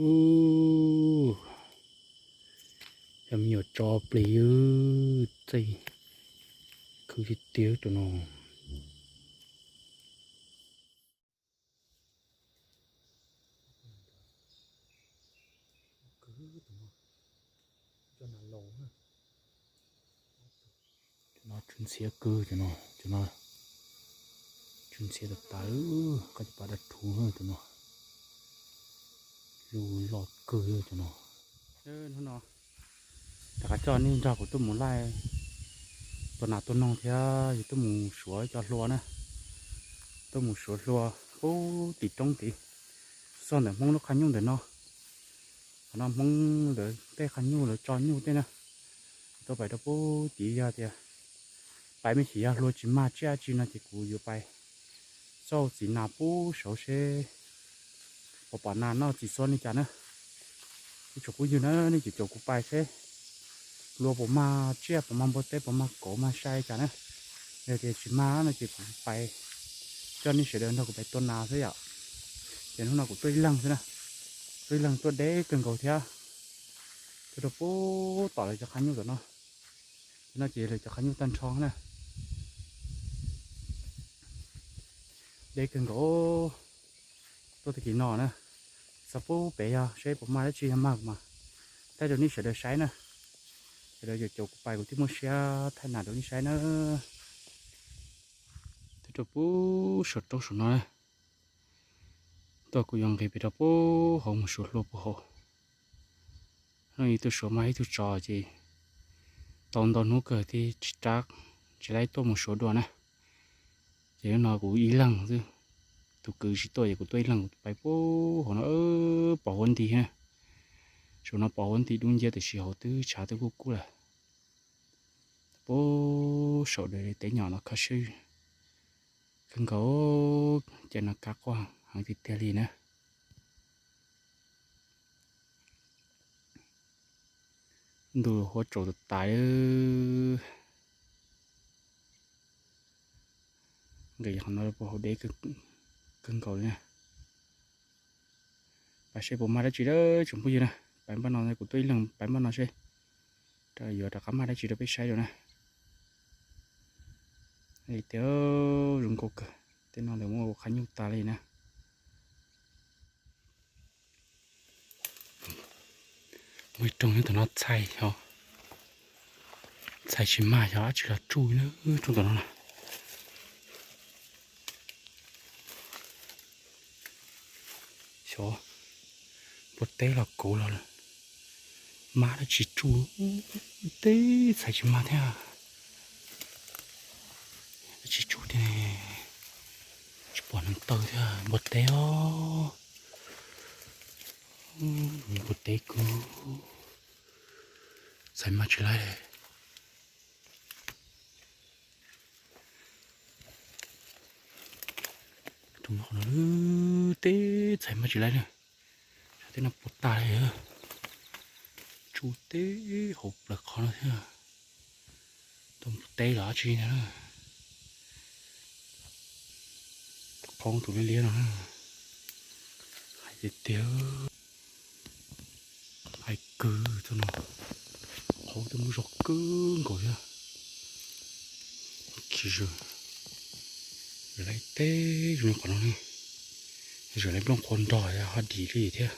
Ub, cov me nyuam tso plig, txaij khwb tiag tiag rau no. Cov no tsw ntxhiab kawg, cov no, cov no tsw ntxhiab tas tas, koj cov pas daj rhuv cov no, lub loj kawg cov no. Hnub no rov qab coj nej nrog kuv tuaj mus laij tua nas tua noog thiab yus tuaj mus suav cov hlua na, tuaj mus suav hlua pub tim roob tid, txog ntawm Hmoob lub qhov nyuj ntawm no. Qhov no Hmoob lawv tej qhov nyuj lawv tso nyuj tej na. Tuaj pais rau pub tid yog tias pais me ntsis yog hlua tsis mag tsiaj tsi no ces kuv yuav pais xauj txiv nas pub saud seb puas pom nas noj txiv xuab li cas na. Ib tsoom phooj ywg na, nej caum caum kuv pais seb hlua puas mag tsiaj puas mag npua teb puas mag kauv mag sai li cas na. Yog tias tsis mag no ces kuv pais coj nej sawv daws nrog kuv pais tua nas xwb yom. Ces hnub no kuv tuaj ib leeg xwb na, tuaj ib leeg tuaj deb kawg nkaus thiab. Tuaj rau pub tom lawv cov qhov nyuj tom no. No ces lawv cov qhov nyuj tag nrho na. Deb kawg nkaus. Tuaj tag kis no na, txog pub pem yog seb puas mag dab tsi, yog mag mas thaij rau nej sawv daws saib na. Sawv daws caum caum kuv pais kuv thiaj muaj siab thaij nas rau nej saib na. Tuaj rau pub saum roob saum no na. Tuaj kuv yuav nqis pem rau pub hauv mus suav hlua pub hauv. Hnub ib tuaj suav mag ib tug tsov ces tau ntau hnub kawg thiaj tsis rab, tsis laib tuaj mus suav dua na. Ces hnub no kuv ib leeg xwb, tus kwv tsis tuaj ces kuv tuaj ib leeg kuv pais pub hauv no, pos huab nti na. Saum no pos huab nti dub nciab tiam sis hauv twb tshav twb kub kub lawm. Pub saum teb nyom no kho siab kawg nkaus, ces no kab quaj heev tiag tiag li na. Ntu huab tsaus tas tas, nqis qhov no puag hauv deb kawg nkaus li na. Pais seb puas mag dab tsi dab tsoom phooj ywg na. Pais npaj no kuv tuaj ib leeg pais npaj no seb yuav rov qab mag dab tsi rau peb saib rau na. Tias zoo nkauj kawg, tej no lawv muab ua qhov nyuj tas li na. Muaj ib rooj nyob tom no txhais xyov, txhais tsis mag xyov dab tsi los tsuj na, rooj tom no na. Xyov npua teb los kauv los mab dab tsi tsuj, teb txhais tsis mag thiab. Dab tsi tsuj thiab, tsis pom neeg taw thiab, npua teb os. Npua teb kub, txhais mag tsis laib. Rooj no teb txhais mag tsis laib na. Tej no puas tag li, tsuj teb hauv plaws qhov no thiab. Tau npua teb los dab tsi ntag na. Qhov tus liab liab no na, hais tiag tiag, hais kawg txog no, qhov twb muaj zog kawg nkaus thiab. Tsis zoo, laib teb zoo li qhov no ne, zoo li nplooj qhuav nrog ho dim li thiab.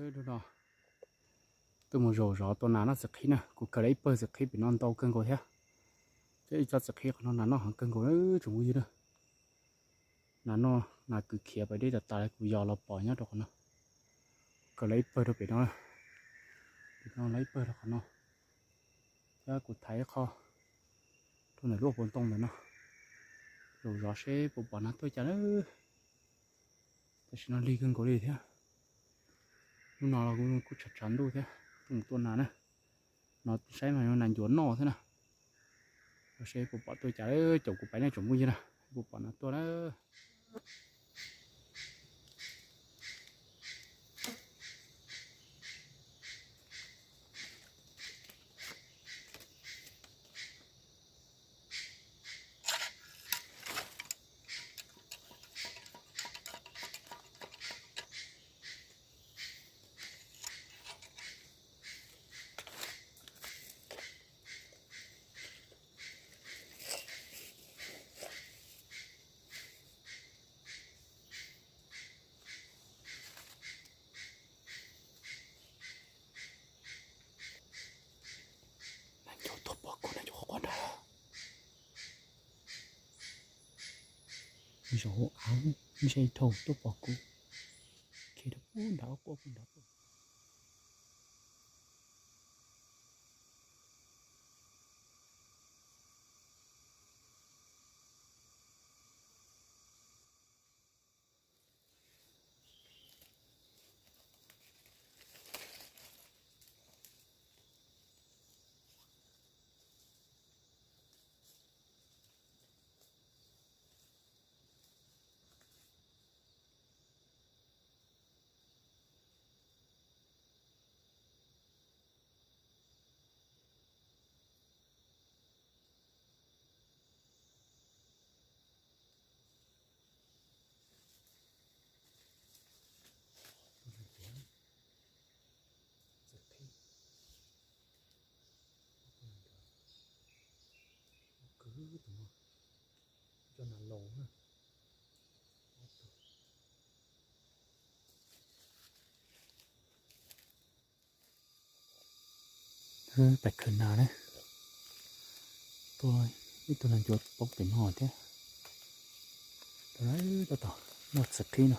Hnub no tuaj mus zaum zov tua nas noj txiv qhib na, kuv kawg lawv ib pawg txiv qhib pem no ntau kawg nkaus thiab. Thiab ib tsob txiv qhib qhov no nas noj heev kawg nkaus tsoom phooj ywg na. Nas noj nas kwv khiav pais deb tas tas li, kuv yos los pom nyob rau qhov no. Kawg lawv ib pawg rau pem no, pem no lawv ib pawg rau qhov no. Kuv thaiv qho rau ntawm lub pob ntoo ntawm no, zaum zov seb puas pom nas tuaj cas na. Tam sim no lig kawg nkaus li thiab. Hnub no los kuj tshav tshav ntuj thiab, tuaj mus tua nas na. No saib mas nas ncuav noj thiab na. Seb puas pom tuaj cas, caum kuv pais nej tsoom phooj ywg na, puas pom nas tuaj na. Nas ncuav tuaj pom kuv, nas ncuav quaj nrad. Zaum hauv av, ntshe dhau tuaj pom kuv. Khiav rau pub nrad, quaj pub nrad tuaj. Coj nas los na. Pais khaws nas na. Tuaj ib tug nas ncuav poob pem no thiab. Tab tom noj txiv qhib no.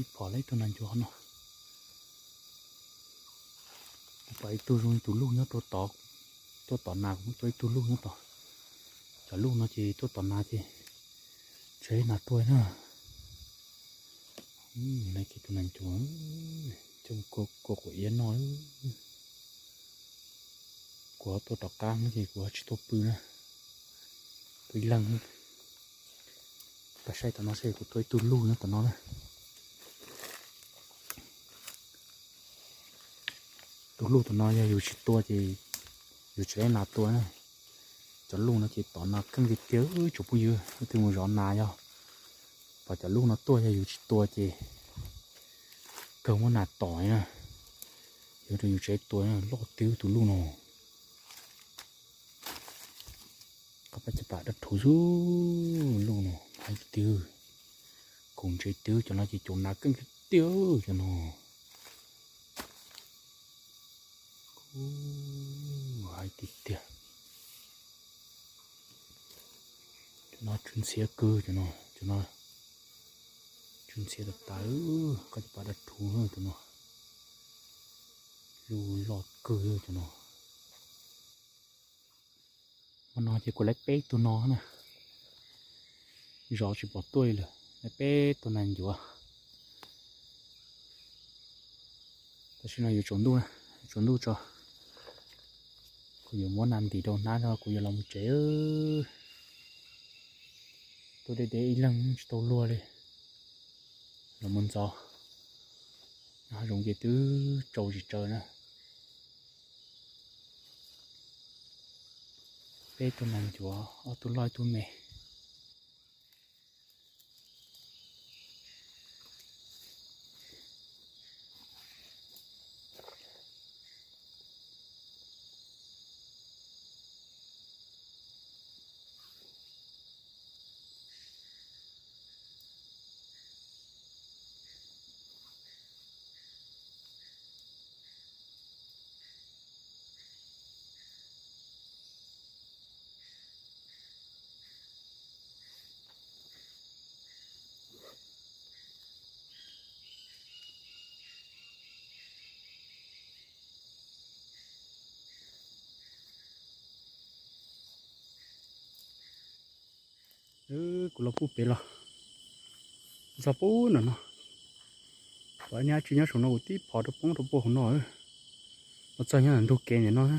Ib phom lawm ib tug nas ncuav no. Kuv pom ib tug zoo tus luj nyob rau tod, tuaj tom nas, kuv muab tua ib tug luj nyob tod. Cov luj no ces tuaj tom nas ces tsev nas tuaj na. Nai ces tus nas ncuav coj kua quav iab noj. Kuv tuaj rov qab ces kuv tsis tuaj pw na, tuaj ib leeg. Pab saib tom no seb, kuv tua ib tug luj nyob tom no na. Tus luj tom no yog yus tsis tua ces yus tsis laib nas tua na. Cov luj no ces tom nas keej tiag tiag tsoom phooj ywg, leej twg mus zov nas yog pom cov luj no tuaj, yog yus tsis tua ces kawg muab nas tom na. Yog rau yus tsis tua loj tiag tus luj no. Qab pab caj pas dab rhuv xwb, luj no hais tiag, koom ntse tiag, cov no ces caum nas keej tiag tiag cov no. Hais tiag tiag. Cov no tsw ntxhiab kawg cov no, cov no tsw ntxhiab tas tas, qab caj pas dab rhuv cov no, luj loj kawg cov no. Hmo no ces kuv laib peb tug no na, zov tsis pom tuaj li lawm, laib peb tug nas ncuav. Tam sim no yuav tsaus ntuj na, yuav tsaus ntuj tso, kuv yuav muab nas ntim rau hnab no kuv yuav los mus tsev. Tuaj deb deb ib leeg tsis tau luag li, los mus ntxov, nyob hav zoov ces twb tsaus tsis tsawg na. Peb tug nas ncuav, ob tug loj ib tug me. Kuv los puag pem los txog puag nram no, pom ib niag dab tsi nyob saum no kuv tib phov rau poob rau puag hauv no. Los txog nyob ntawm ntug kev ntawm no.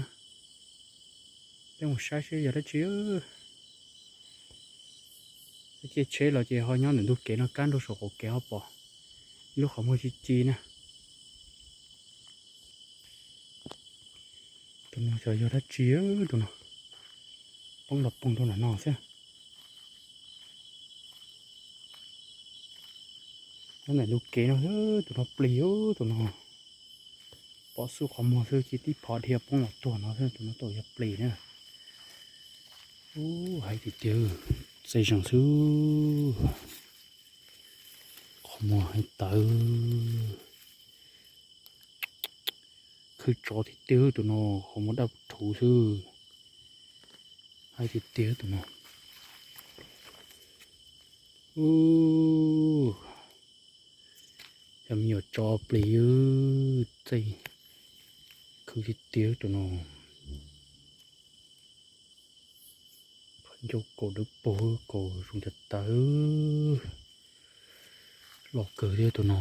Peb mus saib seb yog dab tsi. Caij tsheb los ces ho nyob ntawm ntug kev no, kab nraug saum qaum kev ho pom ib lub qhov muag ci ci na. Tus no xyov yog dab tsi, tus no poob los poob rau nram no xwb. Nyob ntawm ntug kev no xwb, tus no plig, tus no pom xub qhov muag xwb cia tib phov dhia poob los tuag no xwb, tus no tau yog plig na. Ub, hais tiag tiag, txaij zeeg xwb. Qhov muag heev tawv, khwv tsov tiag tiag tus no, qhov muag daj rhuv xwb. Hais tiag tiag tus no. Ub, yog me nyuam tsov plig, txaij khwv tiag tiag tus no. Qhov ncauj kaus dawb paug, kaus zoo cas tawv, loj kawg thiab tus no.